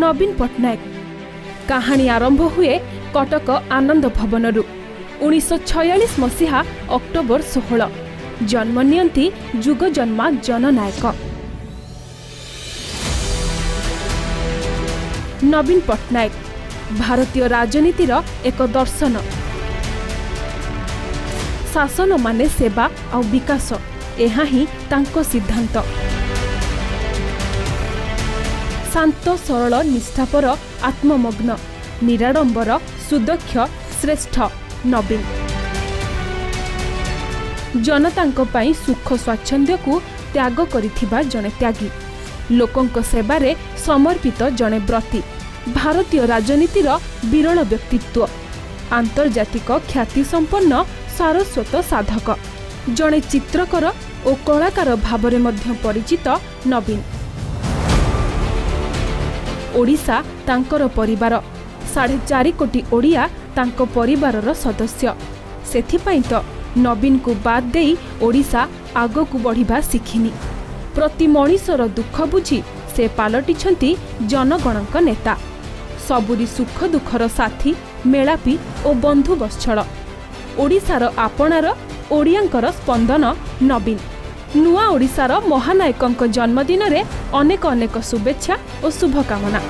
ନବୀନ ପଟ୍ଟନାୟକ। କାହାଣୀ ଆରମ୍ଭ ହୁଏ କଟକ ଆନନ୍ଦ ଭବନରୁ। 1946 ମସିହା ଅକ୍ଟୋବର 16 ଜନ୍ମ ନିଅନ୍ତି ଯୁଗଜନ୍ମା ଜନନାୟକ ନବୀନ ପଟ୍ଟନାୟକ। ଭାରତୀୟ ରାଜନୀତିର ଏକ ଦର୍ଶନ। ଶାସନ ମାନେ ସେବା ଆଉ ବିକାଶ, ଏହା ହିଁ ତାଙ୍କ ସିଦ୍ଧାନ୍ତ। ଶାନ୍ତ, ସରଳ, ନିଷ୍ଠାପର, ଆତ୍ମମଗ୍ନ, ନିରାଡ଼ମ୍ବର, ସୁଦକ୍ଷ, ଶ୍ରେଷ୍ଠ ନବୀନ। ଜନତାଙ୍କ ପାଇଁ ସୁଖ ସ୍ୱାଚ୍ଛନ୍ଦ୍ୟକୁ ତ୍ୟାଗ କରିଥିବା ଜଣେ ତ୍ୟାଗୀ, ଲୋକଙ୍କ ସେବାରେ ସମର୍ପିତ ଜଣେ ବ୍ରତୀ, ଭାରତୀୟ ରାଜନୀତିର ବିରଳ ବ୍ୟକ୍ତିତ୍ୱ, ଆନ୍ତର୍ଜାତିକ ଖ୍ୟାତିସମ୍ପନ୍ନ ସାରସ୍ୱତ ସାଧକ, ଜଣେ ଚିତ୍ରକର ଓ କଳାକାର ଭାବରେ ମଧ୍ୟ ପରିଚିତ ନବୀନ। ଓଡ଼ିଶା ତାଙ୍କର ପରିବାର। 4.5 କୋଟି ଓଡ଼ିଆ ତାଙ୍କ ପରିବାରର ସଦସ୍ୟ। ସେଥିପାଇଁ ତ ନବୀନଙ୍କୁ ବାଦ୍ ଦେଇ ଓଡ଼ିଶା ଆଗକୁ ବଢ଼ିବା ଶିଖିନି। ପ୍ରତି ମଣିଷର ଦୁଃଖ ବୁଝି ସେ ପାଲଟିଛନ୍ତି ଜନଗଣଙ୍କ ନେତା, ସବୁରି ସୁଖ ଦୁଃଖର ସାଥୀ, ମେଳାପି ଓ ବନ୍ଧୁବତ୍ସଳ। ଓଡ଼ିଶାର ଆପଣାର, ଓଡ଼ିଆଙ୍କର ସ୍ପନ୍ଦନ ନବୀନ। ନୂଆ ଓଡ଼ିଶାର ମହାନାୟକଙ୍କ ଜନ୍ମଦିନରେ ଅନେକ ଅନେକ ଶୁଭେଚ୍ଛା ଓ ଶୁଭକାମନା।